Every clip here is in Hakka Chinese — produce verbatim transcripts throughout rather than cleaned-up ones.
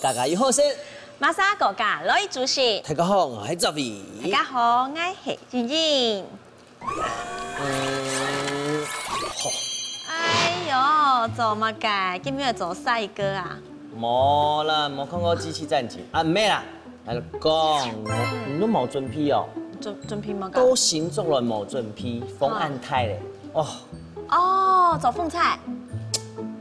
家家有好食，馬上過家來煮食。大家好，我係哲偉。大家好，我係英英。嗯，好。哎喲，做麼个？今日做賽歌啊？無啦，無看過《機器戰警》啊，無啦。來講，你都無準備哦？準準備麼个？到新竹來無準備，風恁大咧。哦，哦，做風菜。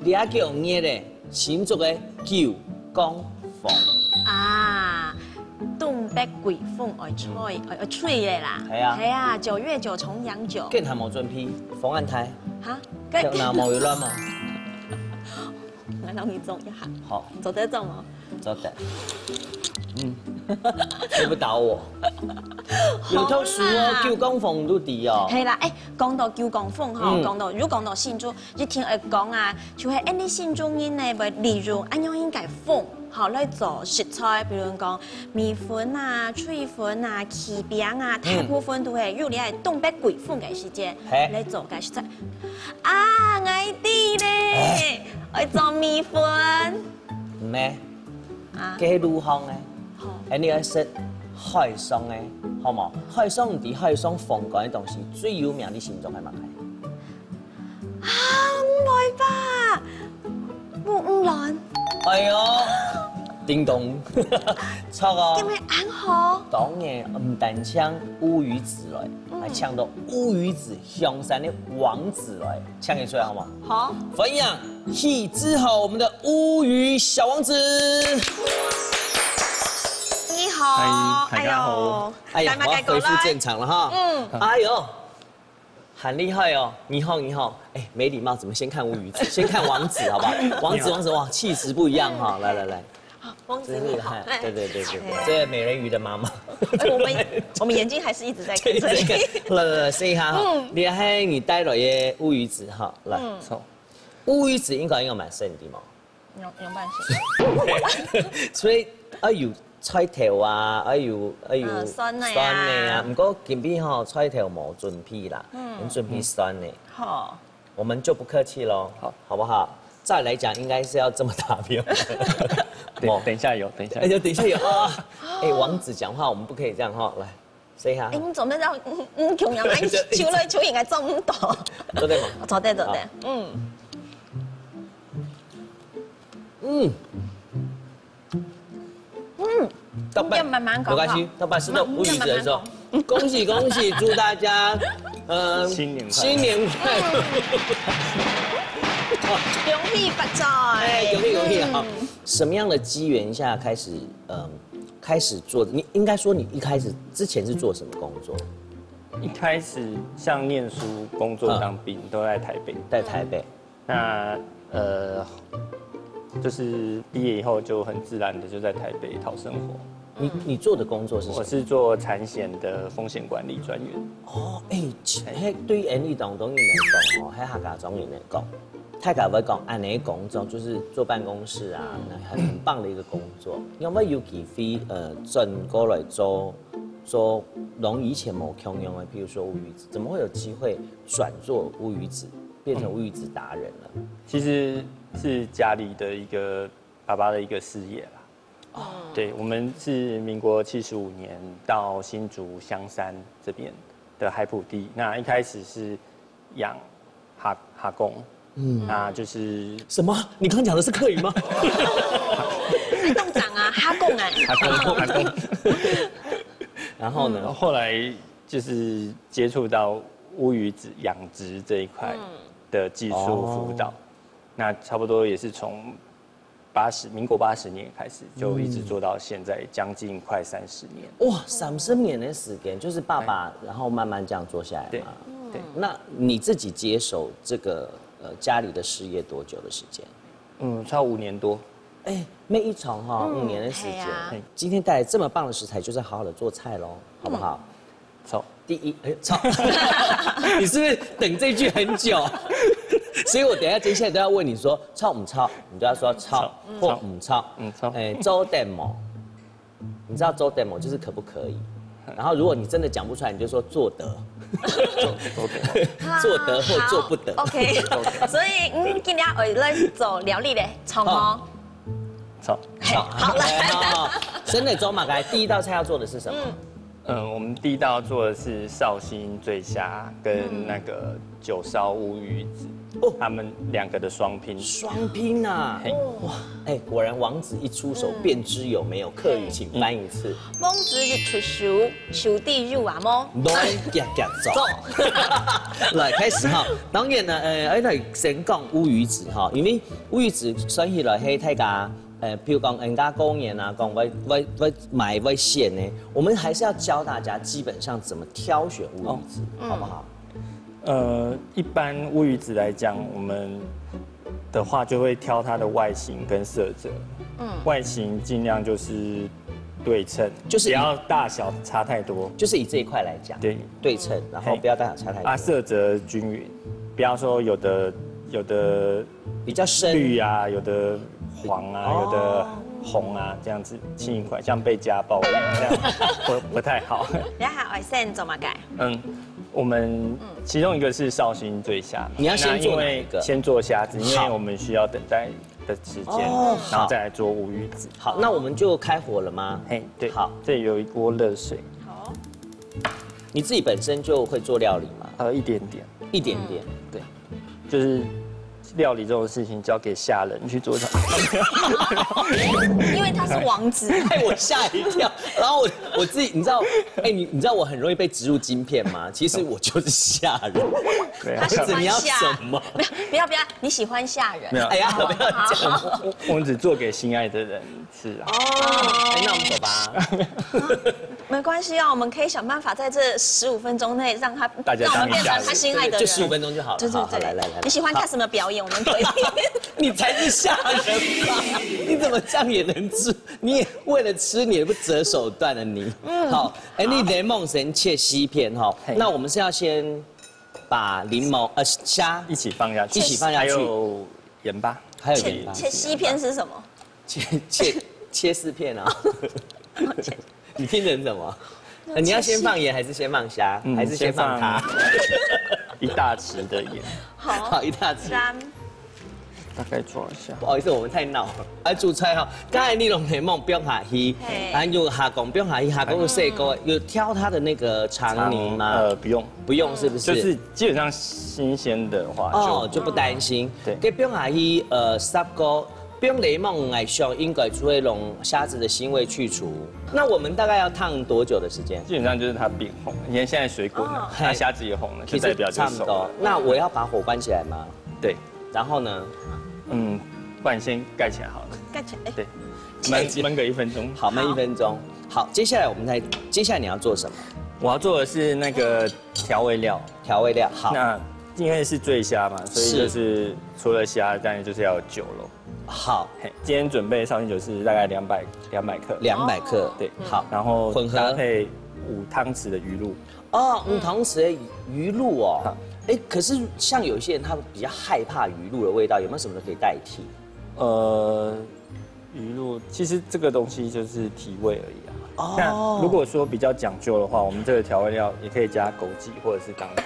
你還叫我熱咧？ 新竹个九降風。啊，東北季風愛吹，愛愛吹咧啦。係啊。係啊，九月九重陽九。更還無準備，風恁大。哈？跳哪毛有亂嗎？難道你中一下？好，做得中哦。做得。嗯，你不打我。有讀書哦，九降風都知哦。係啦，哎，講到九降風吼，講到又講到新竹，一定愛講啊， 就係𠊎俚新竹人呢，會利用恁樣應該風，吼，來做食材，比如講米粉啊、炊粉啊、柿餅啊，大部分都係有這个東北季風个時節來做个食材。啊，𠊎知咧，愛做米粉。毋係，啊，該係陸項个，好，恁樣愛食海上个，好無？海上毋知海上風乾个東西最有名，你心中係麼个？ 啊，毋會吧？烏烏卵。哎喲，叮咚，著哦。今日恁好。當然，毋單淨烏魚子來，還請到烏魚子香山个王子來，請佢出來好嗎？好。歡迎，許志豪，我們的烏魚小王子。你好，嗨，大家好。哎喲，哎呀，大家好。我要恢復正常了哈。嗯。哎喲， 很厲害哦！你好，你好。哎，沒禮貌，怎麼先看烏魚子？先看王子，好不好？王子，王子，哇，氣質不一樣哈！來來來，王子你好，真厲害！哎，對对对对对，这个美人鱼的妈妈。哎，我们我们眼睛还是一直在看这里。来来来，试一下哈，你还你带来的乌鱼子哈，来，好，乌鱼子应该应该蛮深的嘛。 用用半生。所以愛有菜頭啊，愛有愛有酸的啊，酸的啊。毋過今晡吼菜頭無準備啦，嗯，準備酸的。好，我們就不客氣嘍，好，好不好？照理來講，應該是要這麼大片。等等一下有，等一下。哎，等一下有啊！哎，王子講話，我們不可以這樣哈，來。 試一下。哎，你做咩要，嗯嗯，共樣，哎，手來手應該做毋到。做得嗎？做得做得，嗯。嗯。嗯，大家慢慢講，沒關係，大家吃到烏魚子的時候，恭喜恭喜，祝大家，呃，新年快樂。新年快樂。恭喜發財！哎，恭喜恭喜啊！什麼樣的機緣下開始，嗯， 開始做的，你應該說你一開始之前是做什麼工作？一開始像念書、工作、當兵都在台北。在台北。那呃，就是畢業以後就很自然的就在台北討生活。你你做的工作是什麼？我是做產險的風險管理專員。哦，哎，其實對於𠊎俚當中人來講，哦，還有客家庄人來講，大家會講恁樣工作就是坐辦公室啊，很很棒的一個工作。 有沒有機會，呃，轉過來做做同以前無共樣的，譬如說烏魚子，怎麼會有機會轉做烏魚子，變成烏魚子達人呢？其實是家裡的一個爸爸的一個事業啦。哦，對，我們是民國七十五年到新竹香山這邊的海埔地，那一開始是養哈哈貢，嗯，那就是什麼？你剛講的是客語嗎？還動長啊，哈貢哎，哈貢哈貢。然後呢？後來就是接觸到烏魚子養殖這一塊的技術輔導，那差不多也是從八十民國八十年開始，就一直做到現在，將近快三十年。哇，三十年的時間，就是爸爸，然後慢慢這樣做下來嘛。對，那你自己接手這個呃家裡的事業多久的時間？嗯，差不多五年多。哎，每一場哈五年的時間，今天帶來這麼棒的食材，就是好好的做菜嘍，好不好？ 著。第一，哎，著。你是不是等這句很久？所以我等一下接下來都要問你說著毋著，你就要說著或毋著。嗯，著。哎，做得無？你知道做得無就是可不可以？然後如果你真的講不出來，你就說做得。做得。做得或做不得。好，OK。所以，嗯，今天我來做料理咧，著無？好，好，好来，真的周马来第一道菜要做的是什么？嗯，我们第一道做的是绍兴醉虾跟那个酒烧乌鱼子，哦，他们两个的双拼。双拼啊！哇，哎，果然王子一出手便知有没有。客语请翻一次。王子一出手，手底有啊么？来，夹夹走。来，开始哈。当然呢，呃，哎，那先讲乌鱼子哈，因为乌鱼子算起来，嘿，大家。呃，比如讲，人家公园啊，讲我我我买我选呢，我们还是要教大家基本上怎么挑选乌鱼子，好不好？呃，一般乌鱼子来讲，我们的话就会挑它的外形跟色泽。嗯，外形尽量就是对称，就是不要大小差太多。就是以这一块来讲，对，对称，然后不要大小差太多。啊，色泽均匀，不要说有的有的比较深，绿啊，有的黄啊，有的红啊，这样子青一块，像被家暴一样，这样不不太好。等下还先做么个？嗯，我们其中一个是绍兴醉虾嘛，你要先做哪一个？先做虾子，因为我们需要等待的时间，然后再来做乌鱼子。好，那我们就开火了吗？嘿，对，好，这里有一锅热水。好，你自己本身就会做料理吗？呃，一点点，一点点，对。就是料理这种事情交给下人去做。因为他是王子，害我吓一跳。然后我我自己，你知道，哎，你你知道我很容易被植入晶片吗？其实我就是下人。对啊他喜你要欢下什么？没有，不要不要，你喜欢下人。没有，哎呀，不要讲。我我们只做给心爱的人吃啊。哎，那我们走吧。没关系啊，我们可以想办法在这十五分钟内让他大家让我们变成当下他心爱的人。就十五分钟就好了。对对好好来来来来，你喜欢看什么表演，我们可以。你才是下人吧？你怎么这样也能吃？你也为了吃，你也不择手段啊你。嗯，好，哎，你檸檬先切细片哈。那我们是要先把柠檬呃虾一起放下去，一起放下去还有盐巴，还有盐巴，切切西片是什么？切切切四片啊。你听成什么？呃你要先放盐还是先放虾？还是先放它？一大匙的盐，好，一大匙。三，大概抓一下。不好意思，我们太闹了。哎，主菜哈，刚才你弄檸檬不用下去，然后又下讲不用下去，下讲又细个，有挑它的那个肠泥吗？呃，不用，不用，是不是？就是基本上新鲜的话哦，就不担心。对，给不用下去，呃，十个。不用檸檬来香，应该就会让虾子的腥味去除。那我们大概要烫多久的时间？基本上就是它变红，你看现在水滚了，那虾子也红了，就代表就熟了。那我要把火关起来吗？对，然后呢？嗯，不然先盖起来好了。盖起来。对，焖焖个一分钟。好，焖一分钟。好，接下来我们再，接下来你要做什么？我要做的是那个调味料。调味料，好。那因为是醉虾嘛，所以就是除了虾，当然就是要有酒喽。好，嘿，今天准备绍兴酒是大概两百两百克，两百克，对，好，然后混合搭配五汤匙的鱼露。哦，五汤匙的鱼露哦。哎，可是像有一些人他们比较害怕鱼露的味道，有没有什么可以代替？呃，鱼露其实这个东西就是提味而已啊。哦，那如果说比较讲究的话，我们这个调味料也可以加枸杞或者是当归，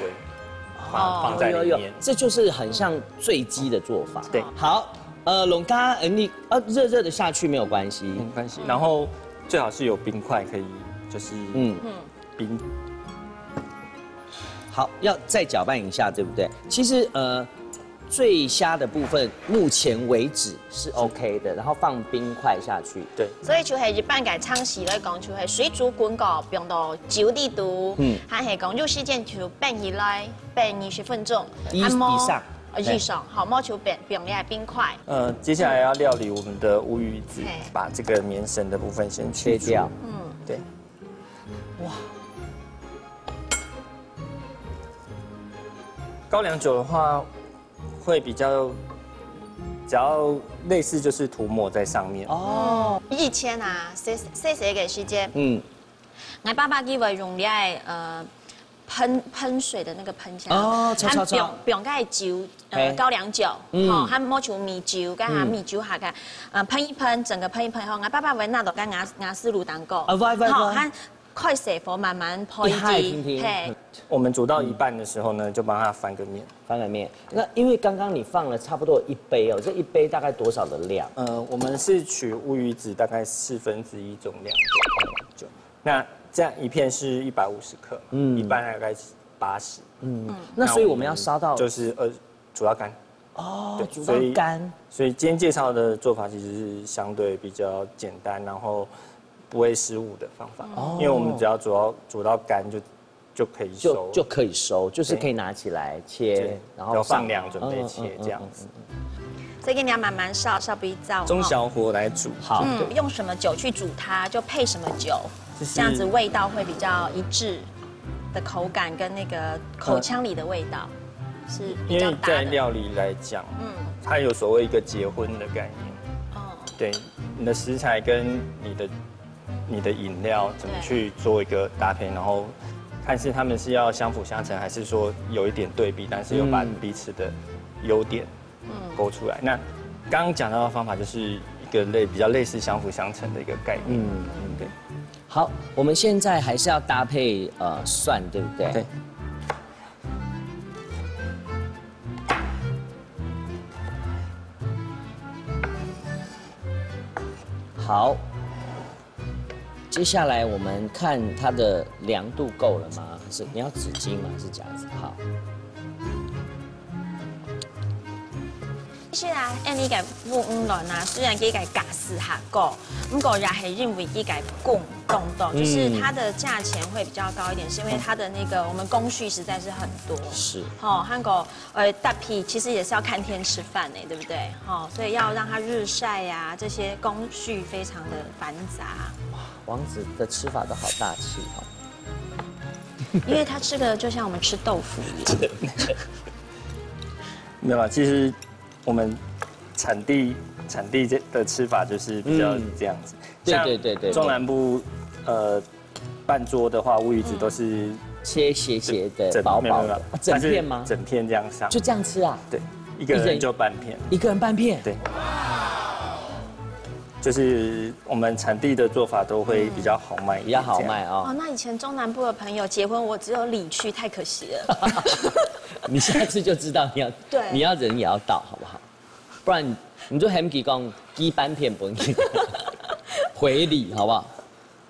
放放在里面。这就是很像醉鸡的做法。对，好，呃，龙虾，呃，你呃热热的下去没有关系，没关系。然后最好是有冰块可以，就是嗯冰。好，要再搅拌一下，对不对？其实呃。醉虾的部分，目前为止是 OK 的，然后放冰块下去。对，所以就系一般个常识来讲，就系水煮滾過，放到酒裡肚，嗯，還係講有時間就冰起來，冰二十分鐘，以以上，以上，好，莫就冰冰个冰塊。呃，接下来要料理我们的乌鱼子，把这个黏生的部分先去掉。嗯，对。哇，高粱酒的话。 会比较，只要類似就是塗抹在上面。哦，以前啊，細細細个時間，嗯，𠊎爸爸佢會用這呃噴噴水的那個噴槍，哦，擦擦擦，用用該酒，呃，高粱酒，吼，還無像米酒，該下米酒下个，呃，噴一噴，整個噴一噴後，𠊎爸爸會拿到該瓦瓦斯爐當中，啊，會會會，吼，還開細火慢慢焙佢，一下定定。嘿。我们煮到一半的时候呢，就帮它翻个面。翻个面。那因为刚刚你放了差不多一杯哦，这一杯大概多少的量？呃，我们是取乌鱼子大概四分之一重量左右，就那这样一片是一百五十克嘛，嗯，一半大概八十。嗯，那所以我们要烧到就是呃煮到干。哦，对煮到干。所以今天介绍的做法其实是相对比较简单，然后不会失误的方法，因为我们只要煮到煮到干就就可以收，就就可以收，就是可以拿起来切对，然后然后放上凉准备切嗯嗯嗯这样子。所以给你要慢慢烧，烧不一燥。中小火来煮。好，嗯，用什么酒去煮它，就配什么酒，就是这样子味道会比较一致的口感跟那个口腔里的味道是比因较搭的。为在料理来讲，嗯，它有所谓一个结婚的概念，哦，对，你的食材跟你的你的饮料怎么对去做一个搭配，然后看是他们是要相辅相成，还是说有一点对比，但是又把嗯彼此的优点嗯，勾出来。那刚刚讲到的方法就是一个类比较类似相辅相成的一个概念。嗯嗯，对。好，我们现在还是要搭配呃蒜，对不对？对。好，接下来我们看它的凉度够了吗？还是你要纸巾吗？还是夹子？好，是啊，哎，你个烏鱼卵啊，虽然佢个價數較高，不過也係因為佢个工當多，就是它的價錢會比較高一點，是因為它的那個我們工序實在是很多。是。哦，還有呃搭配其實也是要看天吃飯呢，對不對？哦，所以要讓它日曬呀、這些工序非常的繁雜。王子的吃法都好大气哦。因為他吃的就像我們吃豆腐一樣。没有啊，其实我们产地产地这的吃法就是比较嗯这样子。对像对对对对中南部呃半桌的话，乌鱼子都是切斜斜的、整薄薄的，没有没有没有啊整片吗它？是整片这样上，就这样吃啊？对，一个人就半片，一个人半片？对，就是我们产地的做法都会比较好卖，比较好卖这样。哦。哦，那以前中南部的朋友结婚，我只有礼去，太可惜了。你下次就知道你要对你要人也要到，好不好？不然你就喊佢讲寄半片分你，回礼好不好？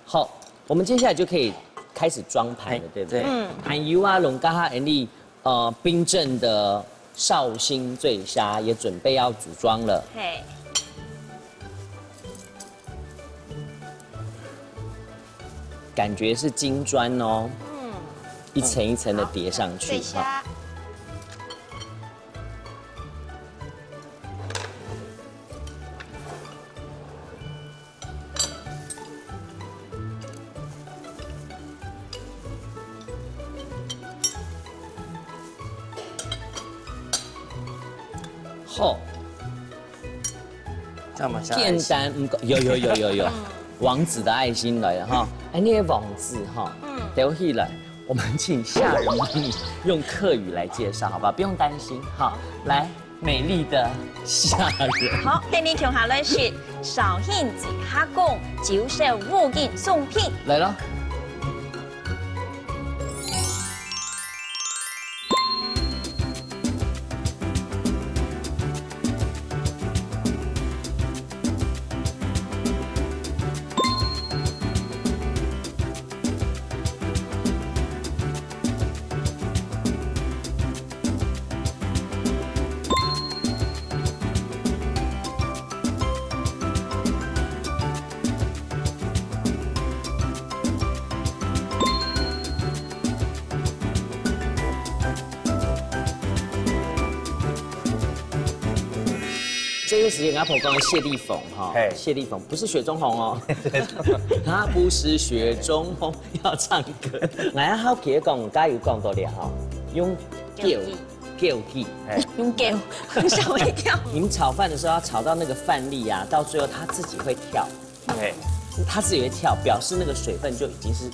好，我们接下来就可以开始装盘了，哎对不对？对嗯，还有啊，龙嘎哈安利呃冰镇的绍兴醉虾也准备要组装了，嘿，感觉是金砖哦，嗯，一层一层的叠上去对虾，好，这样吗？简单，嗯，有有有有有，王子的爱心来了哈。哎，那个王子哈，嗯，等一下来，我们请下人帮你用客语来介绍，好吧？不用担心哈。来，美丽的下人，好，跟你共下来是绍兴鸡虾公，就是五金送品。来了。这个时间，阿婆讲的谢丽凤哈，谢丽凤不是雪中红哦，她不是雪中红，要唱歌。来啊，好奇讲，刚有讲到了哈，用叫叫起，用叫，吓我一跳。你们炒饭的时候要炒到那个饭粒啊，到最后它自己会跳。哎，它自己会跳，表示那个水分就已经是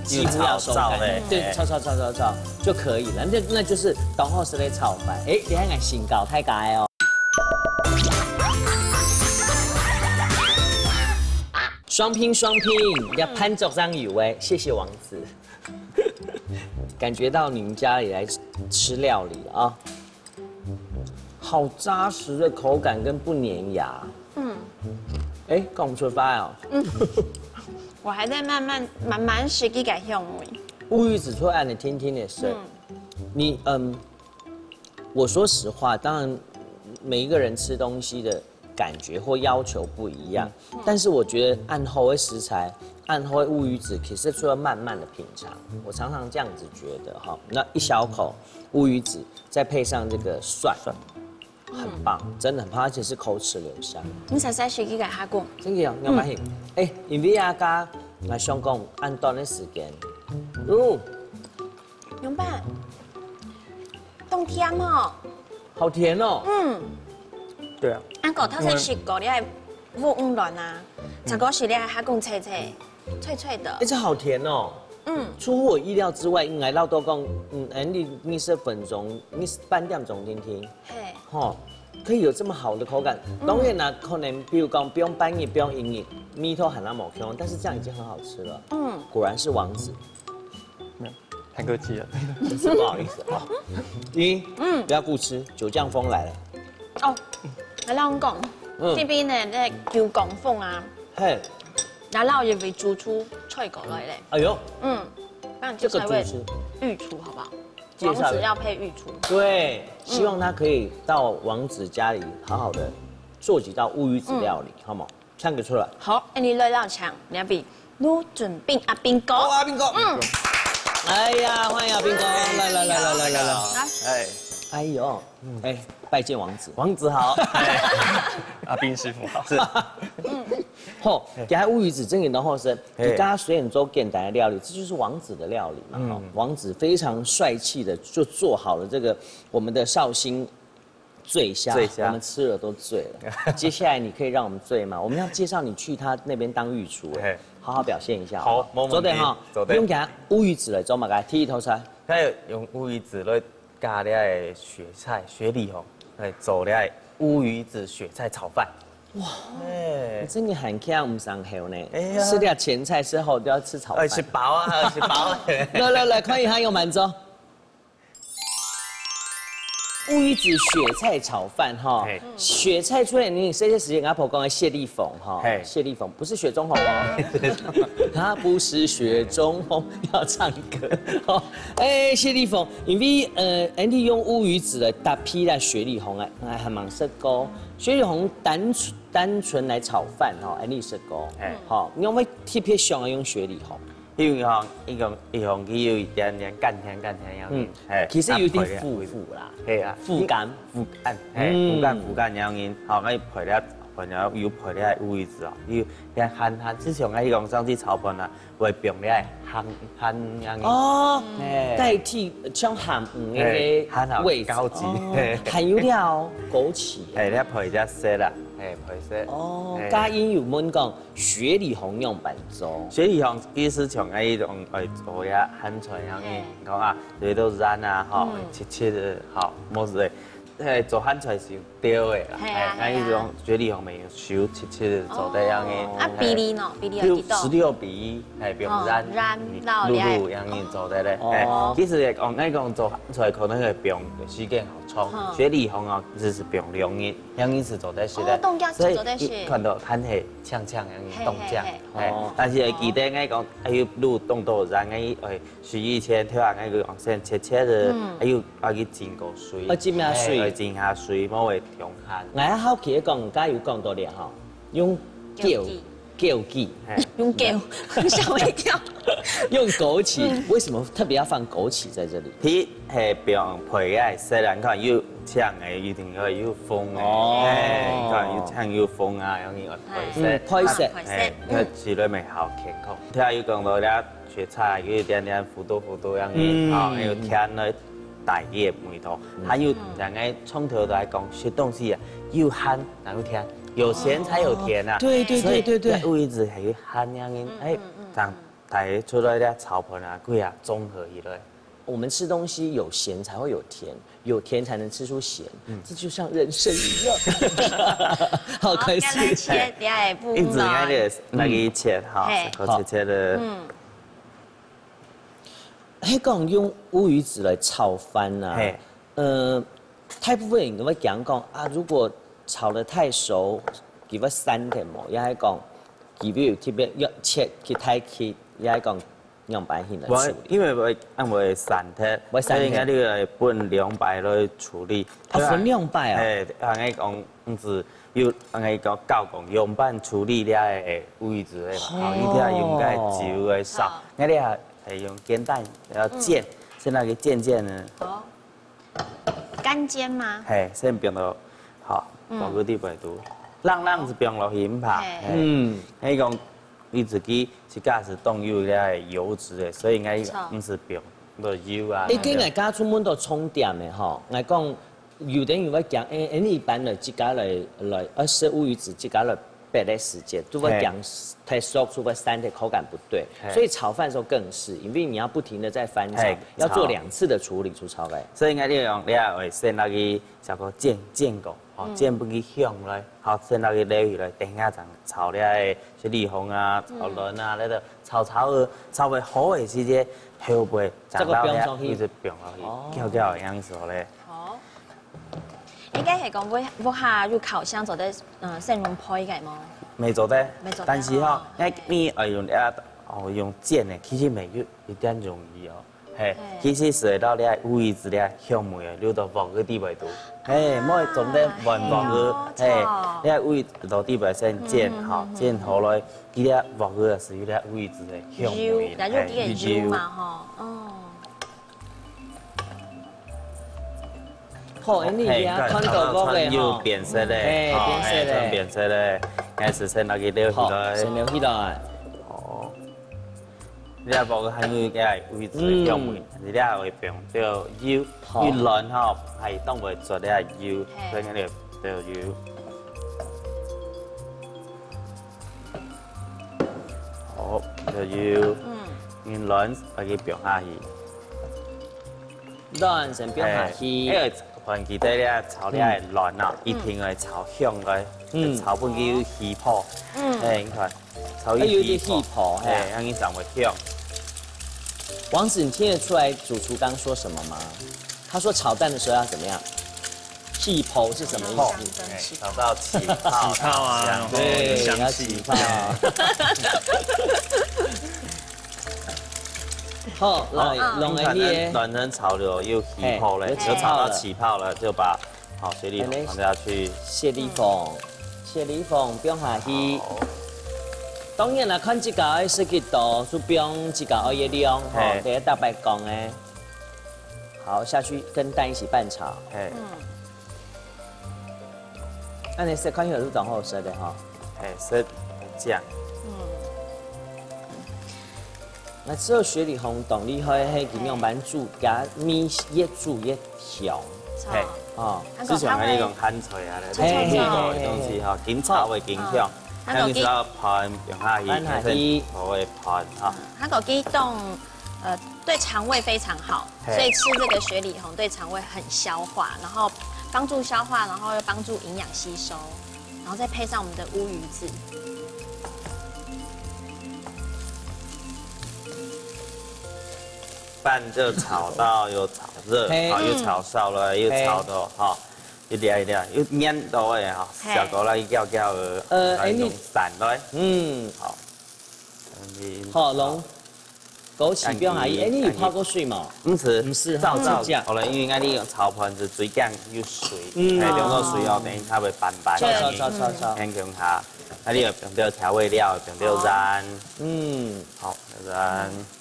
几乎要收干，对，炒炒炒炒炒就可以了。那那就是东后是在炒饭。哎，你看看，新高太高哦。雙拼雙拼，要潘竹生有哎，謝謝王子。感觉到你们家里来吃料理了啊，好扎实的口感跟不粘牙。嗯，哎，讲出来哦。嗯，我还在慢慢慢慢食这个香味。乌鱼子出来的甜甜的色，你嗯，我说实话，当然每一个人吃东西的感觉或要求不一样，但是我觉得恁好个食材，恁好个乌鱼子，其实就要慢慢的品尝。我常常这样子觉得哈。那一小口乌鱼子，再配上这个蒜，很棒，真的很棒，而且是口齿留香。你才才是一个哈讲，真的有，你有发现？哎，因为啊，刚我想讲，恁短的时间，哦，怎么办？冬天哦，好甜哦。嗯，对啊，阿狗头先食过，你还乌乌卵啊，才过食你还哈讲脆脆，脆脆的哎，，这好甜哦。嗯，出乎我意料之外，应该老多讲，嗯，哎，你你十分钟，你半点钟听听，嘿，吼，可以有这么好的口感。当然啦，可能比如讲不用半日，不用一日，米头很难某 Q，但是这样已经很好吃了。嗯，果然是王子，没有，太客气了。真是不好意思啊。你嗯，不要顾吃，九降风来了。哦，还让我讲，嗯这边的那九降风啊，嘿，然后也被煮出脆口来嘞，哎呦，嗯，那你这介绍一位个主持御厨好不好？介绍王子要配御厨，对，希望他可以到王子家里好好的做几道乌鱼子料理，好吗？唱个出来。好，哎，你来到场，你要比卢准斌阿斌哥，哦，阿斌哥，嗯，哎呀，欢迎阿斌哥，来来来来来来来，来，哎，哎呦，哎，拜见王子。王子好，哎，阿斌师傅好，是，吼，给他乌鱼子蒸鱼的后生，嘿你刚刚随便做简单的料理，这就是王子的料理嘛。哈，王子非常帅气的就做好了这个我们的绍兴醉虾，醉虾我们吃了都醉了。接下来你可以让我们醉吗？我们要介绍你去他那边当御厨，哎嘿，好好表现一下。好，没问题做得哈，做得用给他乌鱼子来做嘛，来，第一头菜。他有用乌鱼子来加了个雪菜、雪里红，来做了乌鱼子雪菜炒饭。哇，哎你，真的很看不上口呢。哎呀吃掉前菜之后都要吃炒饭。哎，吃饱啊，吃饱。来来来，看一下有满足。乌鱼子雪菜炒饭哈嘿，雪菜出来，你这些时间阿婆讲的雪里红哈，嘿雪里红不是雪中红哦，它不是雪中红，要唱歌哦。哎，雪里红，因为呃，Andy 用乌鱼子来搭配啦雪里红啊，哎，还蛮适合。雪里红单纯单纯来炒饭哈，Andy 适合。嘿好，你有没有特别想要用雪里红？因为吼，一共一共佢有一点点甘甜甘甜样嗯子，嘿，其实有点苦苦啦，嘿啊，苦甘。苦甘，嘿，嗯苦甘苦甘样子，好，我配了，配了有配了乌鱼子哦，有点咸咸，之前我讲上次炒饭啊，会放了咸咸样子，哦，嘿代替像咸鱼嘿个咸好味道高级哦嘿还有料枸杞。嘿，你配一下色啦，嘿，配色，哦，嘿嘉音有问讲雪里红用板做，雪里红意思像哎一种哎做呀咸菜样子，讲啊，有一种染啊，吼，切切的，好，么子的，嘿，做咸菜是对的啦，嘿啊哎，那一种雪里红没有修切切的做的样子，啊，比例呢？比例有几多六十？六比一，哎，不用染，哦染你到了露露样子做的嘞，哦哎，其实也讲，那讲做咸菜可能会不用时间好冲，嗯雪里红哦，只是不用两日，样子是做得是的，哦冻掉是做得是所以看到看起来像像样子嘿冻酱嘿，嘿哎哦，但是会记得哎讲，哎呦，露冻到染哎，哎，洗以前头啊，那个用先切切的，哎呦，要去浸个水，要浸下水哎，要浸下水，莫会中寒。我还好奇讲，刚才有讲到了哈，用枸枸杞，用枸，吓我一跳。用枸杞，为什么特别要放枸杞在这里？佢系放配个色啦，你看又青个，一定要有红个，哦哎，你看又青又红啊，然后你配色，嗯，配色配色哎，那吃了没好健康。听有讲到了雪菜有一点点苦多苦多样嗯的，啊，有甜的带个味道，还有两个从头来讲，吃东西啊，又咸然后甜，有咸才有甜啊。对对对对对所以位置还有咸样的，哎，这样带出来的炒盘啊，贵啊，综合起来。我们吃东西有咸才会有甜，有甜才能吃出咸，这就像人生一样。好开心。好，你愛來切，你愛分𠊎。因此，你愛來切哈，嘿。好切切的。嗯。係講用烏魚子來炒飯啊，嘿。呃，大部分人都會講講啊，如果炒得太熟，佢會散忒無？也係講，佢會有特別要切去太切，也係講 仰般形來處理？會，因為會，恁會散忒，會散忒。所以應該你愛分兩擺來處理。啊，分兩擺啊？嘿，恁樣講，毋係有恁樣講教講仰般處理這个烏魚子个嘛，哦。吼，一定愛用該酒个燒。好。該你還，還用煎蛋，要煎，嗯。先拿去煎煎呢。好。 乾煎嗎？嘿，先放到，好，嗯。放个底背肚，冷冷就放落去毋怕。嘿。嘿。嗯。你講，你自己自家係當有該油脂个，所以應該毋係放落油啊。你今日家出門到充電个吼，𠊎講，有的人會講，哎，哎，你一般來自家來，來，呃，食烏魚子自家來 煏个時節，都會驚太熟，就會散忒，口感不對。嘿。所以炒飯的時候更是，因為你要不停地在翻炒，嘿，要做兩次的處理，煮炒飯。所以應該你用，你愛先拿去炒過煎，煎過，吼，嗯。煎分佢香來，好，先拿去撈起來，等下正炒這个雪裡紅啊，炒卵啊，嗯。那個炒炒个，炒个好个時節，後背正到這个，這个放上去。一直放落去，哦。攪攪个樣子好咧。好。 應該係講屋，屋下有烤箱做得，嗯，先用焙个無？無做得，無做得，但是吼，哦。該你愛用這，哦，用煎个，其實無有一點容易哦。嘿，嘿。其實係會到這烏魚子這香味哦，流到鑊个底背肚。嘿，莫總得換鑊个，啊，嘿，嘿，哦，這烏魚子到底背先煎，嗯，嗯，吼，嗯，嗯。煎好了，佢這鑊个係有這烏魚子个香味，有，然後佢个油嘛，嘿，有。吼，哦。 好，恁樣啊，嘿，看到鑊个吼。又變色咧，嘿，吼，變色咧。嘿，變色咧，開始先拿去撈起來。好，先撈起來。哦，你這鑊還有一個位置个香味，嗯。你這會放到油，好。一卵吼，還當會做這油，嘿。所以你就放油。好，就油，嗯。你卵把佢放下去。 卵先放下去。嘿，因為番茄在這炒這个卵啊，嗯。一定愛炒香个，嗯。炒分佢有氣泡。嗯。嘿，你看，炒有氣泡。哎，有一點氣泡，嘿。嘿，恁樣正會香。王子，你聽得出來主廚剛剛說什麼嗎？他說炒蛋的時候要怎麼樣？氣泡是什麼意思？氣泡，哎，炒到氣泡，起泡啊，香。然後有香氣。對，要起泡。 好，來，好，弄个你看，卵，卵炒了有起泡了，嘿，有起泡了。有炒到起泡了，就把，好，雪裡紅放下去。雪裡紅，嗯。雪裡紅放下去。好。當然啦，看自家愛食幾多，就放自家愛个量，吼，嘿。等下大白講个。好，下去跟蛋一起拌炒。嘿。嗯。 恁樣食看起來就當好食个吼。嘿，食很香。嗯。該之後雪裡紅當厲害，嘿，佢仰般煮，佢味越煮越香。嘿。哦。之前還有一種鹹菜啊，嘿，嘿，嘿，嘿。東西吼，緊炒會緊香，嗯。還有一個飯放下去，飯下去。先炒个飯哈。嗯，還有佢當，呃，對腸胃非常好。 嘿。所以吃這個雪裡紅對腸胃很消化，然後幫助消化，然後又幫助營養吸收，然後再配上我們的烏魚子。飯就炒到有炒熱，嘿。好，又炒燒了，又炒到，嘿。好，一粒一粒，又黏到个，好，嘿。小狗來攪攪个，呃，然後用散來。哎，你，嗯。好。好，弄。 枸杞放下去，哎，你有泡過水無？毋係，毋係哈，燥燥，直接。好了，因為𠊎俚用炒飯係水驚有水，嗯。哎，放到水哦，等一下會粄粄。炒，炒，炒，炒，炒。先放下，啊，你有放到調味料，放到鹽。嗯。好，鹽。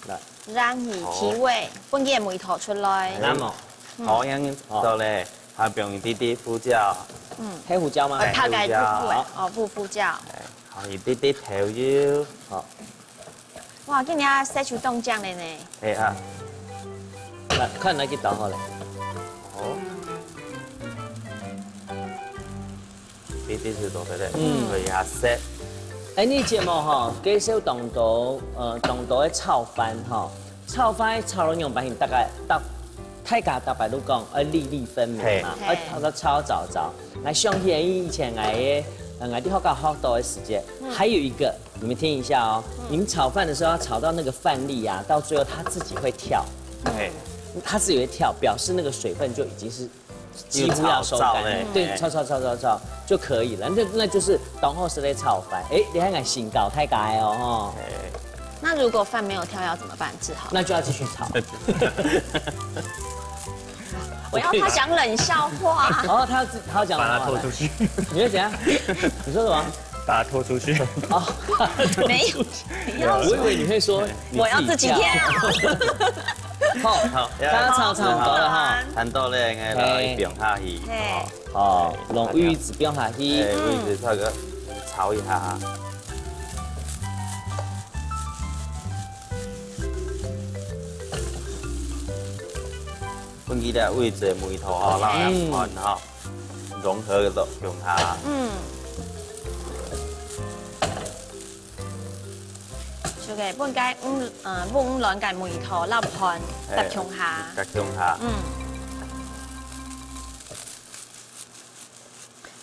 來。鹽去提味，好。分佢个味道出來。那麼，嗯。好，恁樣做咧，還放一滴滴胡椒。嗯。黑胡椒嗎？哎，大概係胡椒。胡，哦，胡，胡椒。哎，好，一滴滴豆油。好。 哇，今日啊，色就當靚了呢。哎啊。來，看哪一道好了。哦。一定係做得的，嗯。可以啊，色。哎，你節目吼，介紹當多，呃，當多个炒飯吼，炒飯炒到仰般形，大概大大家大概都講，愛粒粒分明嘛，嘿。愛炒到炒炒炒。𠊎想起來以前𠊎个，呃，𠊎在學校學到个時節，還有一個，你們聽一下哦，你們炒飯的時候要炒到那個飯粒啊，到最後它自己會跳，嘿，它自己會跳，表示那個水分就已經是幾乎要收乾了，有炒燥了對，嘿炒炒炒炒炒就可以了，那那就是當好食个炒飯。哎，你看看新搞太改哦，吼。嘿，那如果飯沒有跳要怎麼辦？志豪，那就要繼續炒。我要他講冷笑話。哦，他要自他要講把它什麼拖出去，你會怎樣？你說什麼？把它拖出去。哦，沒有，你要我以為你會說你我要自己跳。好，好，大家炒差不多了哈。差不多了，應該來放下去。嘿，哦，用烏魚子放下去。哎，烏魚子炒个炒一下。分佢个烏魚子个味道吼，讓佢个飯吼融合到中下。嗯，就个分該嗯呃烏卵个味道，落飯搭中下。搭中下。嗯，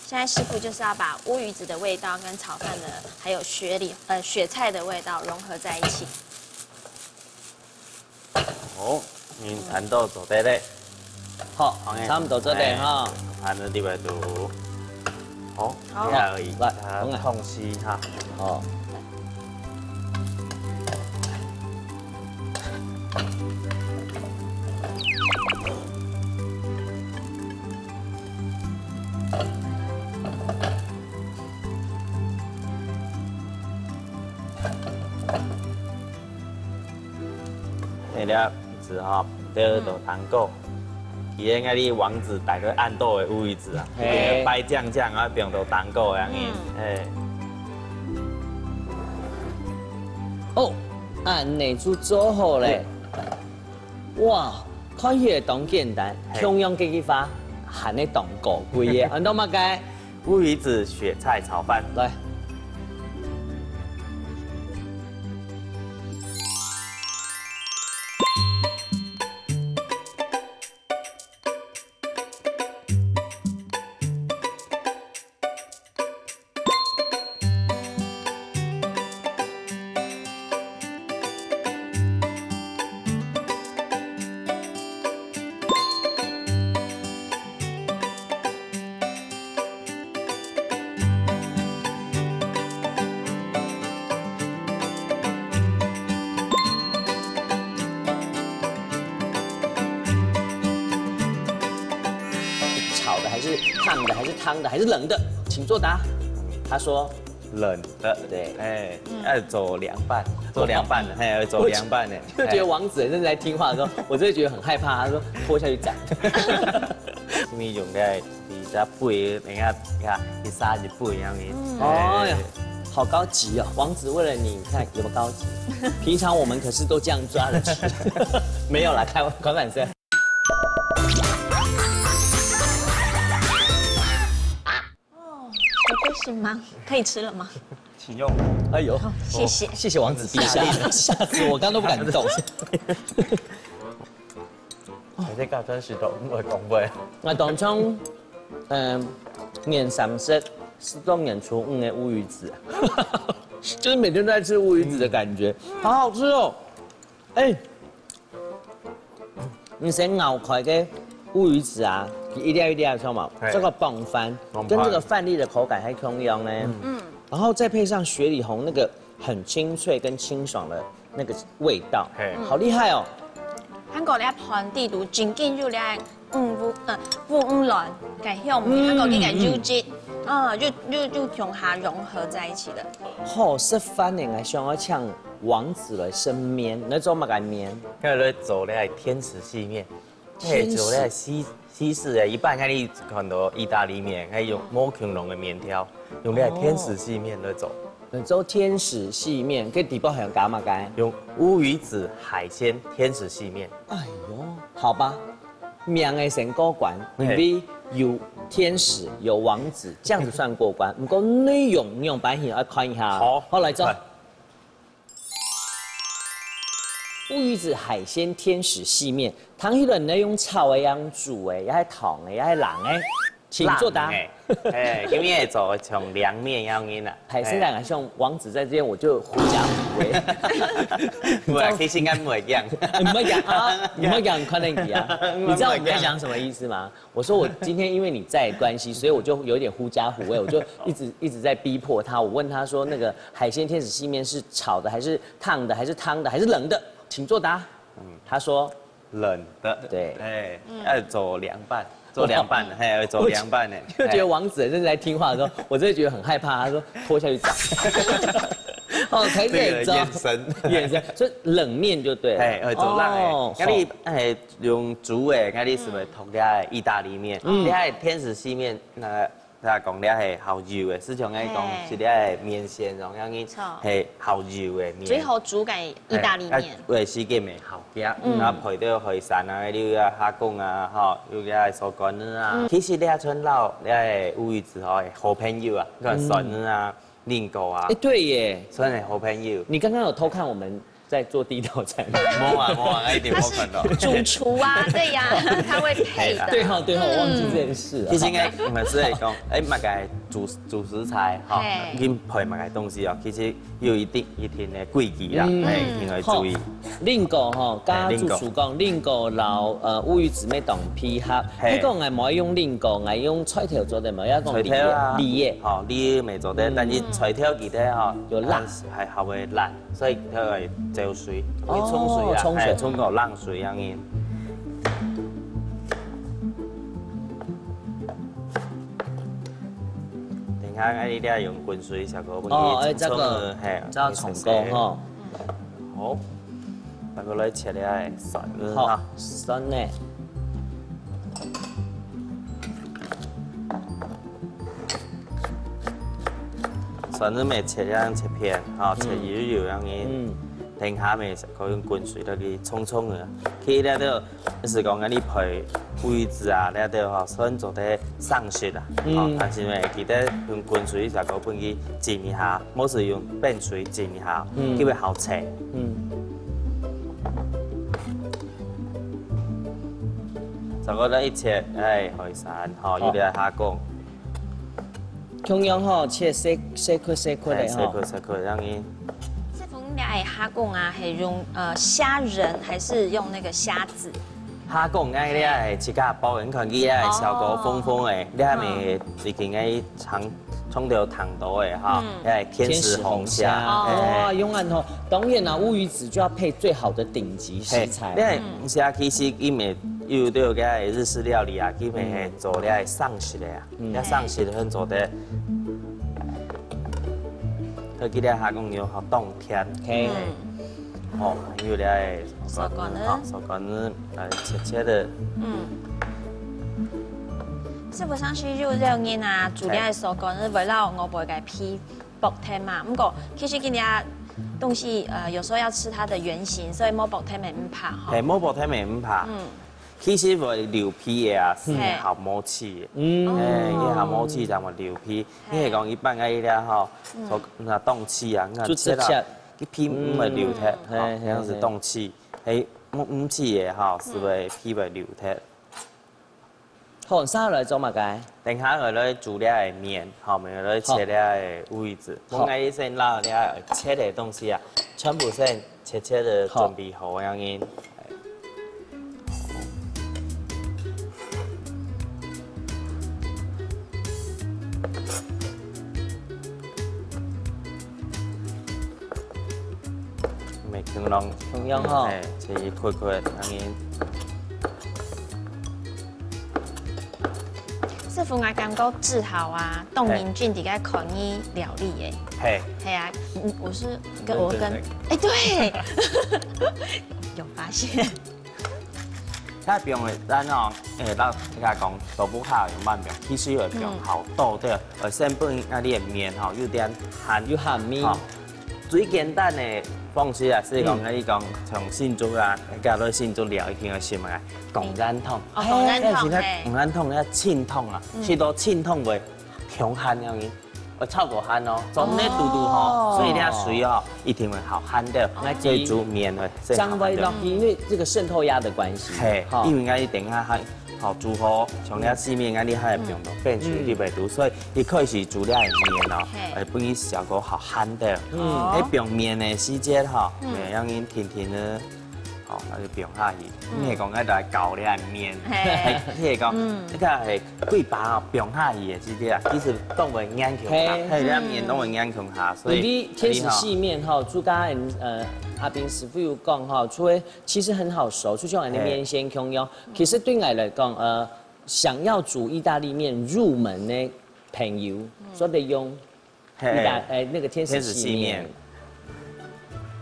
現在師傅就是要把烏魚子的味道跟炒飯的，還有雪裡呃雪菜的味道融合在一起。好，你看到做得嘞。好，差不多做得哈。哎，盤子裡面都。好，好這樣而已。來啊，痛死哈。哦，哎，了，子哈，這都糖果。佢應該係王子帶个恁多个烏魚子啊，嘿擺靚靚啊，放到糖果樣子。哎，哦，恁呢就做好咧。哇，看起來當簡單，嘿共樣个句話，還係當高貴个，安到麼个？烏魚子雪菜炒飯。來，炒的還是燙的還是湯的還是冷的？請作答。他說冷的，對哎，要做涼拌，做涼拌的，嘿，要做涼拌的。就覺得王子真的在聽話的時候，我真的覺得很害怕。他說拖下去斬。你用个，你在背，你看，你看，你殺一背樣子。哦呀，好高級哦！王子為了你，你看有沒有高級？平常我們可是都這樣抓著吃，沒有啦，開玩開玩笑。哦，有開始嗎？可以吃了嗎？請用。哎呦，謝謝。謝謝王子陛下，嚇死我，剛剛都不敢動。你在搞真實的，我講話。𠊎當像，嗯，年三十食到年初五个烏魚子，就是每天都在吃烏魚子的感覺，好好吃哦。哎，你先咬開个烏魚子啊，一粒一粒的，知道嗎？嘿這個傍飯傍飯跟這個飯粒的口感還共樣呢。嗯，然後再配上雪裡紅那個很清脆跟清爽的那個味道，嘿好厲害哦！韓國這盤底肚正經有這五五呃五五卵个香味，韓國這個油脂，啊，就就就共下融合在一起的。好食飯呢，𠊎想要請王子來食麵，你做麼个麵？該來做咧天使細麵，天使嘿，做咧西西式的，一般該你看到意大利麵，還有無共樣个麵條，用咧天使細麵來做，你做天使細麵，該底部還有加麼个？用烏魚子海鮮天使細麵。哎呦，好吧，名个先過關，因嘿為有天使有王子，這樣子算過關。不過內容你用白形要看一下哦。好好來做。來烏魚子海鮮天使細麵，湯起來你用炒个，用煮个，也係燙个，也係冷个，請作答。冷个。哎，今日做像涼麵樣个啦。哎，現在好像王子在這邊，我就狐假虎威。不啊，其實應該不會這樣。你不要講啊，你不要講，快點啊！你知道我們在講什麼意思嗎？我說我今天因為你在的關係，所以我就有點狐假虎威，我就一直一直在逼迫他。我問他說，那個海鮮天使細麵是炒的，還是燙的，還是湯的，還是冷的？請作答。嗯，他說冷的。對，哎，要做涼拌，做涼拌，嘿，要做涼拌的。就覺得王子真的在聽話的時候，我真的覺得很害怕。他說拖下去炸。哦，開始這個眼神，眼神，所以冷麵就對了。哎，要做冷的，哦，那你哎用煮的，那你是不是燙个意大利麵？嗯，你還天使細麵，那 大家講這係好油个，市場愛講係這係麵線，然後樣个係好油个麵。最好煮个意大利麵。會時間會好食，嗯，配到海產啊，例如啊蝦公啊，吼，有這係手工仔啊。其實這春老這烏魚子吼，好朋友啊，你看蒜仔啊、蘋果啊，哎，對耶，蒜仔好朋友。你剛剛有偷看我們 在做第一道菜嗎？無啊，無啊，一定無看到。主廚啊，對呀，他會配的。對哈，對哈，我忘記這件事了。其實應該毋係講，哎，麼个主主食材哈，嘿，你配麼个東西哦，其實有一定一定的規矩啦，嗯，哎，一定要注意。好，蘋果哈，剛剛主廚講蘋果摎呃烏魚子乜當配合，嘿，你講𠊎無愛用蘋果，𠊎用菜頭做得無？愛講菜頭啊，梨耶，梨耶。好，梨乜做得，但是菜頭記得哈，有辣，還還會辣。 所以佢會走水，會沖水啊，哦，沖水。哎，沖个冷水樣仔。等下，哎，你愛用滾水，小哥，哦，哎，這個，嘿，這個沖過吼。好，大家來切咧，蒜仔，好，哈，蒜仔。 蒜仔乜切樣切片，吼，切幼幼樣仔。嗯。等下乜可以用滾水落去沖沖啊。其實這兜，係講恁仔配烏魚子啊，這兜吼，算做得生食啊。嗯。吼，但是乜記得用滾水一下，過分去浸一下，無係用冰水浸一下，嗯，佢會好切。嗯。差不多一切，哎，海產，吼，好，有點下工。 共樣吼，切細細塊細塊个吼。哎，細塊細塊，恁仔。師傅，你个蝦公啊，係用呃蝦仁還是用那個蝦子？蝦公，哎，你愛自家包，你看佢个效果豐豐个，你還沒已經愛嚐，嚐到糖度个哈，嗯，哎，天使紅蝦，天使紅蝦，哎，哇，用恁好，當然啦，烏魚子就要配最好的頂級食材。嘿，你看，蝦其實佢乜有這個日式料理啊，佢乜係做這個生食个啊。 嗯，這生食很做得。佢記得下講有好當甜。嘿。嗯。哦，還有這个手工仔。哦，手工仔，來切切仔。嗯。師傅，上次有這人啊，煮這个手工仔，為了外背个皮剝忒嘛。毋過其實今日東西，呃，有時候要吃它的原形，所以無剝忒乜毋怕吼。嘿，無剝忒乜毋怕。嗯。 其實會留皮个啊，係，係，好毛刺个。嗯。哎，佢好毛刺正會留皮。係。你係講一般个一粒吼，嗯，做那凍刺啊，那就切到，直接，佢皮毋會留忒，嗯，吼，係，係，恁樣係凍刺。係，毋，毋刺个吼，係會皮會留忒。好，接下來做麼个？等下𠊎來煮這个麵，吼，𠊎來切這个烏魚子。好。𠊎愛先摎這个切个東西啊，全部先 切切仔準備好恁樣。毋係共樣，共樣吼。哎，切一塊塊恁樣。 師傅，𠊎感覺志豪啊，當認真在該看你料理耶。嘿。係啊，嗯，我是跟，我跟，對，對，對。哎，對，有發現。該放个，咱哦，哎，到，應該講，豆腐花有慢放，其實有放好多的，呃，成分該裡面吼，有點鹹。有鹹味。吼。 最簡單个方式啊，係講，嗯，你講像新竹啊，你講到新竹料理，一定愛食麼个？貢丸湯。哦，貢丸湯，哎，其實嘿。貢丸湯愛清湯啊，嗯，食到清湯會香香樣仔。會臭到瀚哦，做毋得堵堵吼，哦。所以這水哦，一定會好瀚掉，哦。所以煮麵會先好瀚掉。正會落去，因為這個滲透壓的關係，嘿，哈。因為𠊎等下還好煮好，像這細麵，𠊎等還會放到冰水裡背肚，嗯。所以一開始煮這个麵哦，嘿。會分佢燒到好瀚掉。嗯。哦。該放麵个時節吼，嗯。會讓佢定定个 吼，該就放下去。嗯。你係講該來搞這麵，嘿。係，你係講，嗯。你看係幾把哦，放下去个時節啊，其實當會黏窮下，嘿。係，這麵當會黏窮下，所以因為天使細麵吼，朱家人，呃，阿斌師傅有講吼，除了其實很好熟，就像𠊎等个麵線共樣，嘿。其實對𠊎來講，呃，想要煮義大利麵入門的朋友，嗯。做得用 嘿。義大，欸，那個天使細麵。天使細麵。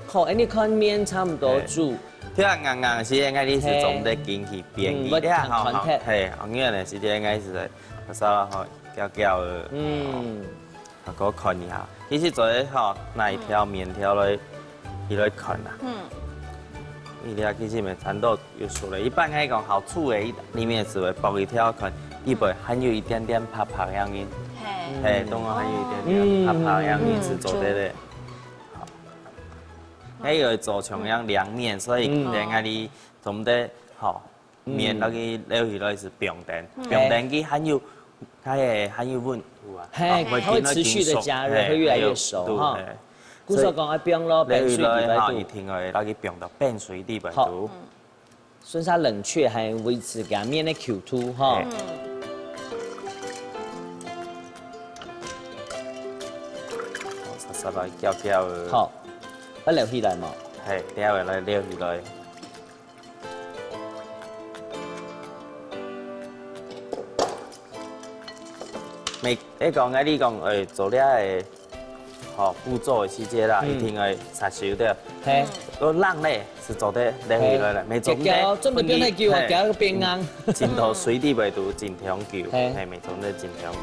好，欸，你看麵差不多煮。嘿。對啊，硬硬是應該你是總得緊去變，嘿。嗯，你這下吼，我看看。嘿，因為呢，是應該是稍微吼，攪攪个。嗯。啊，我看一下，其實做得吼，拿一條麵條來，佢來看啊。嗯。你這其實乜差不多 有熟了。一般來講，好煮个裡面係會剝一條看，裡背還有一點點白白樣个，嘿。嘿，當中還有一點點白白樣个係做得个。嗯。好。還有做像樣涼麵，所以嗯。等下你做毋得，吼，麵落去撈起來係冰等，嗯。冰等佢還有，佢還有溫度啊，嘿，哦，會緊來緊熟，它會持續地加熱，嘿，會越來越熟，哈。還有，對，嘿。故所講愛冰咯，冰水裡背肚。所以撈起來吼，一定愛落去冰到冰水裡背肚。好。嗯。 順續冷卻還維持佢面个Q度吼。嘿。哦，煞煞來攪攪个。好，愛撈起來嘛。嘿，等下來撈起來。每，你講，你講，欸，做了个 吼，步驟个時節啦，嗯。一定愛殺手个。嘿。个冷咧，係做得撈起來了，嘿。沒做毋得。攪，準備放太久啊，嘿。攪到變硬。浸到水裡背肚浸當久，嘿。嘿，沒做毋得浸當久。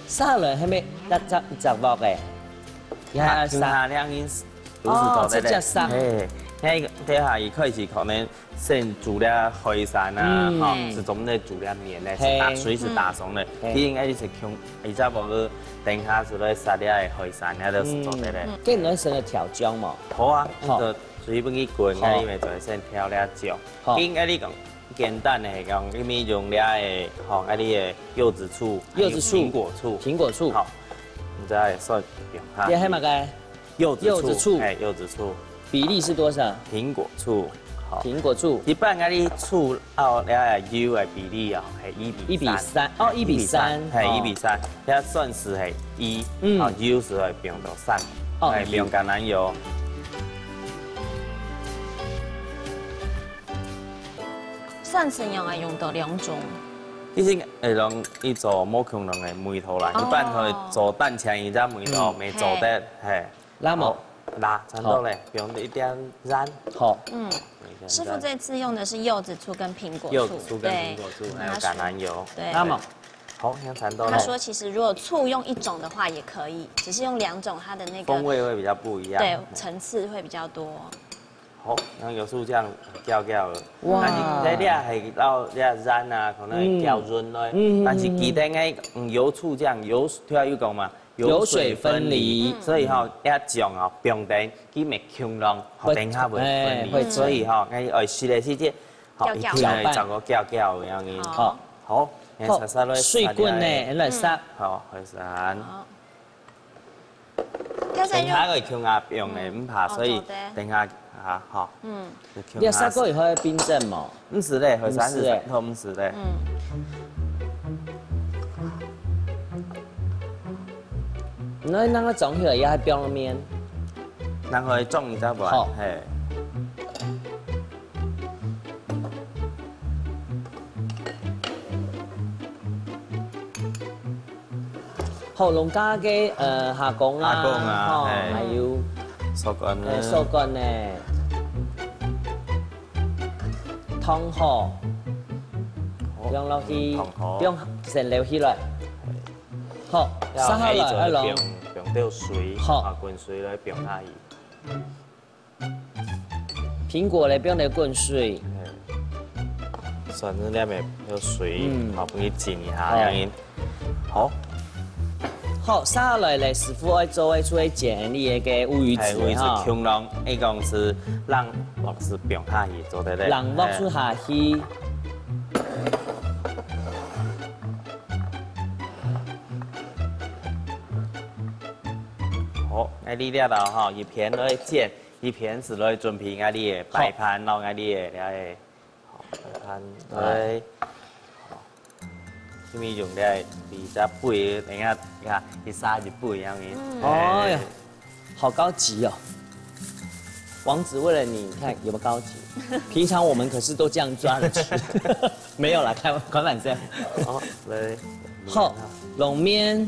殺了，還沒，那隻，一隻鑊个。啊，還要殺。聽下聲音，都係做得个。哦，直接殺。嘿，那個，等下一開始可能 先煮了海產啊，嗯。吼，係做得煮了麵呢，係打，嘿。水係打爽了。嗯。嘿。佢應該係共，而且無等下係來殺了个海產，該都係做得个。嗯。嗯。該你愛先來調醬無？好啊，好。那個水分一滾，好。該你咪就先調了醬。好。應該你講簡單个講，你咪用了个，吼，該你个柚子醋，柚子醋。還有蘋果醋。蘋果醋。好，你再算用下。你還有麼个？ 柚子醋，柚子醋。哎，柚子醋。比例是多少？蘋果醋，好。蘋果醋。一般个你醋摎了个油个比例哦，係一比三。一比三，哦，一比三，嘿，哦。一比三，這算係係一，嗯。哦，油係會放到三，哦，哎，油。放橄欖油。 蒜絲用愛用到兩種。其實會用一種無共樣个味道啦，哦。一般會做單淨一隻味道，嗯。無做得，嘿。嘿。辣無？好，辣，差不多咧，好。用一點鹽。好。嗯。一點鹽。師傅這次用的是柚子醋跟蘋果醋，柚子醋跟蘋果醋，對。還有橄欖油。對。辣無？好，這樣差不多咧。他說其實如果醋用一種的話也可以，只是用兩種，它的那個風味會比較不一樣。對，層次會比較多。 好，用油醋醬攪攪个。哇。但是這裡係摎這鹽啊，可能會攪勻來。嗯。嗯，嗯，嗯。但是記得个，嗯，油醋醬，油，頭先有講嘛，油水分離。油水分離。所以吼，這醬哦，放等，佢會共樣，吼，會，等下會分離。哎，會。所以吼，愛，愛食个時節，吼，攪攪。一定愛摎佢攪攪个樣仔。好。好，好，好，來，水滾呢，來煠。好，開始。好。 等下會共下放个，嗯。毋怕，哦，所以做得。等下啊，吼，嗯。就共下。你有煠過以後會冰鎮無？毋使咧，會煠係毋使咧。毋使咧。嗯。你愛拿个裝起來，也還放面。然後裝一隻碗，好。嘿。 好，農家个，呃，蝦公啊，蝦公啊，吼，嘿。還有，素乾呢。呃，素乾呢。湯好，好，放落去，湯好。放先撈起來。好，要煠好了，愛落。放，放兜水，好。啊，滾水來放下去。 蘋果咧，放來滾水。嘿。蒜仁裡面有水，嗯。好，分佢浸一下，好。恁樣。好。好，續下來咧，師傅愛做个就係煎你个烏魚子，烏魚子吼。共樣，一共係冷鑊係放下去，做得咧。冷鑊就下去。好，𠊎這兜吼，一片來煎，一片係來準備𠊎个擺盤咯，𠊎个，哎。 好，看，來。好，這邊用个比較肥，等一下，你看，一下就不一樣的。嗯。哎呀，好高級哦。王子為了你，你看有沒有高級？平常我們可是都這樣抓著吃。沒有啦，開玩，開玩笑。好，來。好，摎麵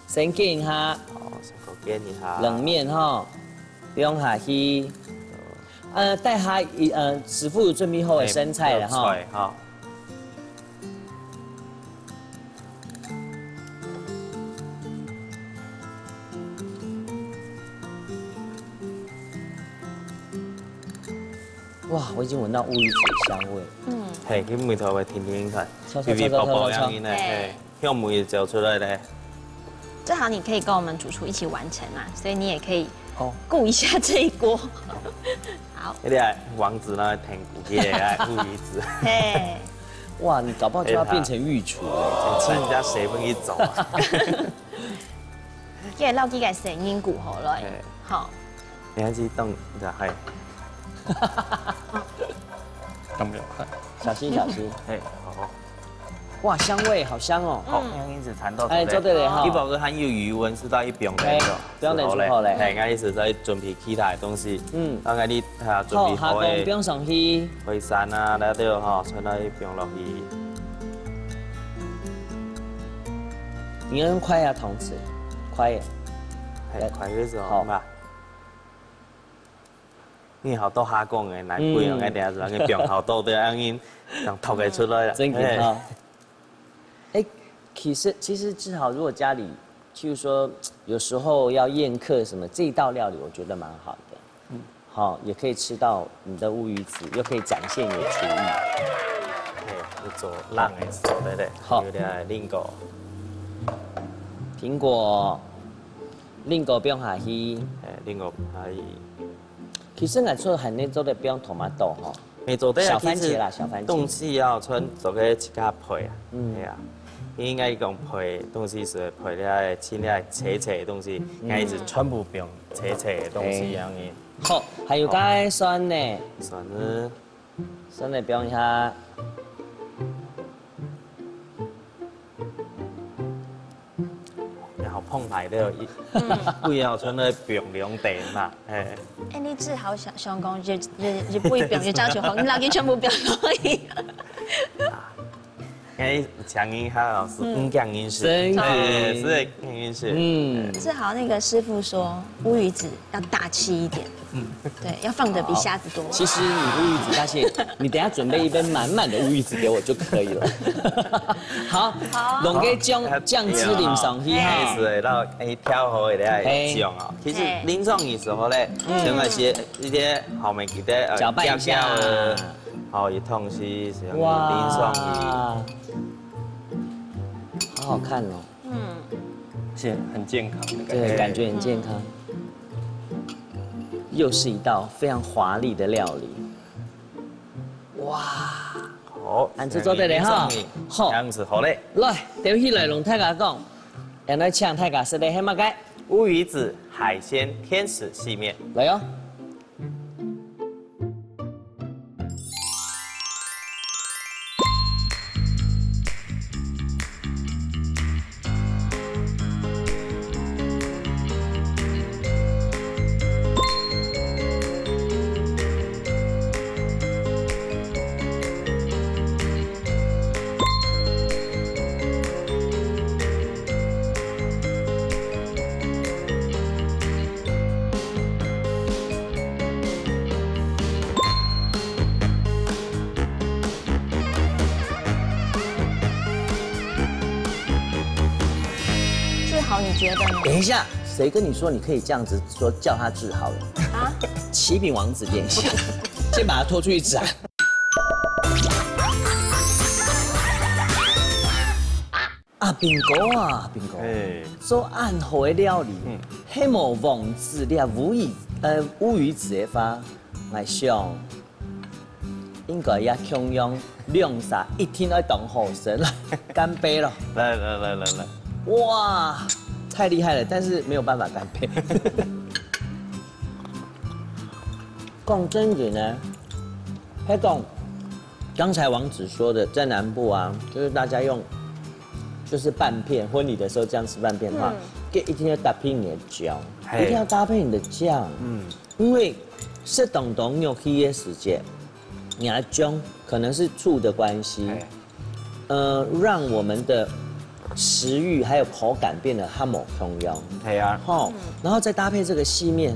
先煎一下。好，先煎一下。摎麵吼，放下去。 呃，等下，呃，師傅有準備好个生菜了哈。哎，有菜哈。哇，我已經聞到烏魚子的香味。嗯。嘿，你回頭來聽聽看，臭，臭，臭，臭，臭，臭。微微薄薄樣呢，嘿。 香味就走出來咧。正好你可以跟我們主廚一起完成嘛，所以你也可以哦。顧一下這一鍋。好。你看王子呢，挺骨的，哎，烏魚子。嘿。哇，你搞不好就要變成御廚了。哎，請人家誰分你走啊？這个老雞个聲音鼓喉了，嘿。好。你還是動，你知道，嘿。動不了，快。小心，小心。嘿，好。 哇，香味好香哦。好，嗯。用一直纏到哎，做得了哈。一包个還有餘溫，係到一放个，哎，放等之後咧。哎，𠊎意思在準備其他的東西。嗯。大概你，啊，準備好个好，下鍋放上去。海產啊，那都哈，全部一放落去。你要用筷啊，湯匙，筷。哎，筷个時候，好。嘛。 你好多下講个，難怪哦，嗯。𠊎等下就愛放好多个，恁樣正讀得出來啦。真个哈。嘿。哎，其實，其實志豪，如果家裡，譬如說，有時候要宴客什麼，這一道料理我覺得蠻好的。嗯。好，也可以吃到你的烏魚子，又可以展現你的廚藝。嘿，你做冷个時候，對不對？好。有點蘋果。蘋果。 蘋果放下去。哎，蘋果可以。其實𠊎做還能做得放tomato吼。沒做得啊，小番茄啦，其實小番茄。東西啊，全做个自家配啊。嗯。哎呀，你應該講配東西係配了，切了，切切个東西，嗯。應該係全部放切切个東西哎。樣个。好，還有該蒜呢？蒜呢？蒜呢放一下。 然後澎湃了，一，嗯。不要穿那冰涼的嘛，哎。哎，你志豪想，想講，日，日，日本冰，日照就好，你老公全部冰落去。啊，哎，強硬哈，老師，嗯。嗯，強硬是，真的。哎，是強硬是。嗯。志豪那個師傅說，烏魚子要大氣一點。 嗯。對，要放得比蝦子多。好，其實你烏魚子大蟹，你等下準備一杯滿滿的烏魚子給我就可以了。好，好。弄个醬，好。醬汁淋上去哈。哎，係，然後，哎，調好个來嘿。醬哦。其實嘿。淋上去時候咧，嗯。先來些一些好味个，呃，攪拌一下。攪攪个，好，一同時，這樣淋上去。哇。好好看哦。 嗯。而且很健康的感覺。對，感覺很健康。嗯。又是一道非常華麗的料理。哇。好，恁就做得了哈。好。這樣子好咧。來，吊起來，同大家講，來請大家食个係麼个？烏魚子海鮮天使細麵。來哦。 志豪，你覺得呢？等一下，誰跟你說你可以這樣子說叫他志豪的？啊？啟稟王子殿下，先把他拖出去斬。阿兵哥啊，阿兵哥，哎，做恁好个料理，嗯係無王子這烏魚，呃，烏魚子个話，𠊎想應該也共樣兩儕一定愛當好食啦，乾杯咯！來來來來來，哇，太厲害了，但是沒有辦法乾杯。講真的呢，還講剛才王子說的，在南部啊，就是大家用就是拌片，婚禮的時候這樣吃拌片的話，嗯這一定要搭配你的醬，嘿一定要搭配你的醬，嗯，因為適當當肉去的時間，你的醬可能是醋的關係，哎，呃，讓我們的食慾還有口感變得較無共樣。係啊，吼，然後再搭配這個細麵，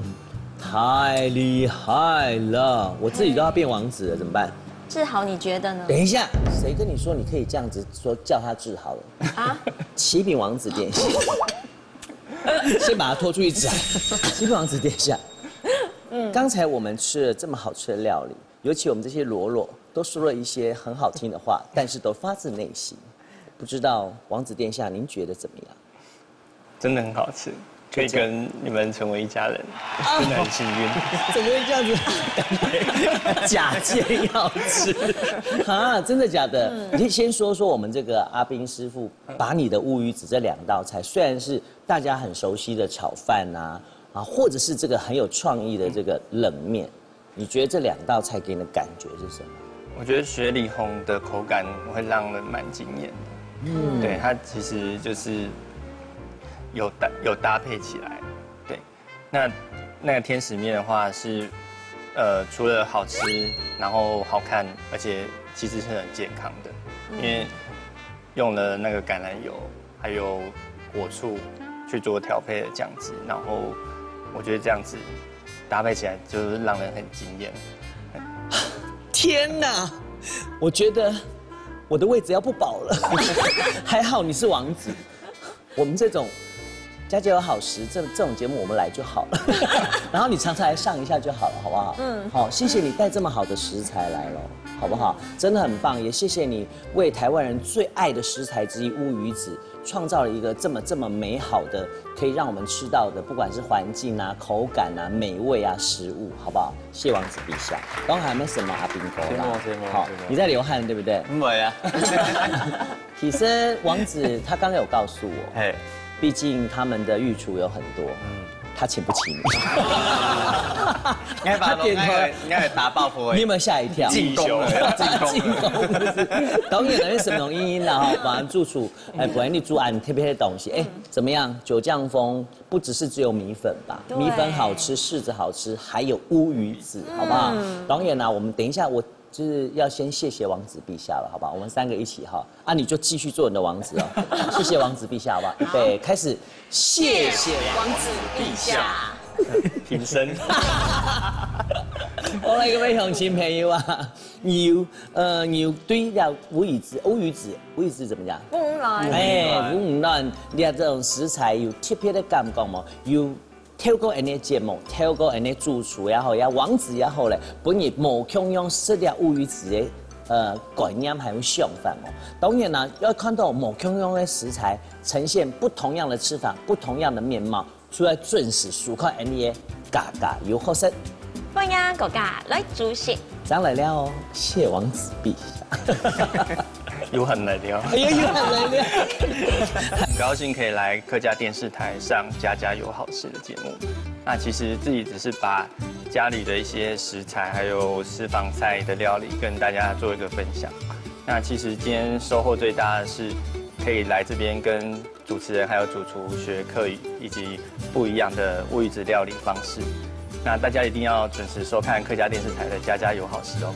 太厲害了！我自己都要變王子了，怎麼辦？志豪，你覺得呢？等一下，誰跟你說你可以這樣子說叫他志豪了？啊，启禀王子殿下，先把他拖出去斩。启禀王子殿下，嗯，剛才我們吃了這麼好吃的料理，尤其我們這些嘍囉都說了一些很好聽的話，但是都發自內心。不知道王子殿下您覺得怎麼樣？真的很好吃，可以跟你們成為一家人，真的很幸運。怎麼會這樣子？假借要吃啊？真的假的？你先說說我們這個阿斌師傅把你的烏魚子這兩道菜，雖然是大家很熟悉的炒飯啊，啊，或者是這個很有創意的這個冷麵，你覺得這兩道菜給你的感覺是什麼？我覺得雪裡紅的口感會讓人蠻驚豔的。嗯對，它其實就是有搭有搭配起來。對，那那個天使麵的話是，呃，除了好吃，然後好看，而且其實是很健康的，因為用了那個橄欖油還有果醋去做調配的醬汁，然後我覺得這樣子搭配起來就是讓人很驚豔。天哪，我覺得我的位置要不保了。還好你是王子，我們這種家家有好食這這種節目我們來就好了，然後你常常來上一下就好了，好不好？嗯，好，謝謝你帶這麼好的食材來了，好不好？真的很棒，也謝謝你為台灣人最愛的食材之一烏魚子創造了一個這麼這麼美好的，可以讓我們吃到的，不管是環境啊、口感啊、美味啊、食物，好不好？謝王子陛下。剛才還沒什麼阿兵哥啦，謝謝謝謝好謝謝，你在流汗對不對？不會啊，其實王子他剛剛有告訴我，嘿，畢竟他們的御廚有很多，嗯，他請不起你。應該把他點頭了應該打爆破你有沒有嚇一跳？進攻了，要進攻了。進攻就是，當然那是什麼原因啦哈，反正主廚，哎，不然你煮很特別的東西，哎，怎麼樣？九降風不只是只有米粉吧？對米粉好吃，柿子好吃，還有烏魚子，好不好？當然啦，我們等一下我就是要先謝謝王子陛下了，好不好？我們三個一起哈，啊，你就繼續做你的王子哦，謝謝王子陛下，好不好？預備，開始，謝謝王子陛下。平身。好啦，各位鄉親朋友啊，你有呃，你有對了烏魚子，烏魚子，烏魚子怎麼講？烏龍卵，哎，烏龍卵，你這種食材有特別的感覺無？有透過恁呢節目，透過恁呢主廚也好，也王子也好咧，分你無共樣食了烏魚子的呃觀念還有想法無？當然啦，要看到無共樣的食材呈現不同樣的吃法，不同樣的面貌， 出來準時收看N E A，家家有好食。歡迎大家來煮食。上來了哦，謝王子陛下。有很冷的哦。哎呀，有很冷的。很高興可以來客家電視台上《家家有好食》的節目。那其實自己只是把家裡的一些食材，還有私房菜的料理跟大家做一個分享。那其實今天收穫最大的是可以來這邊跟主持人還有主廚學客語，以及不一樣的烏魚子料理方式。那大家一定要準時收看客家電視台的《家家有好食》哦。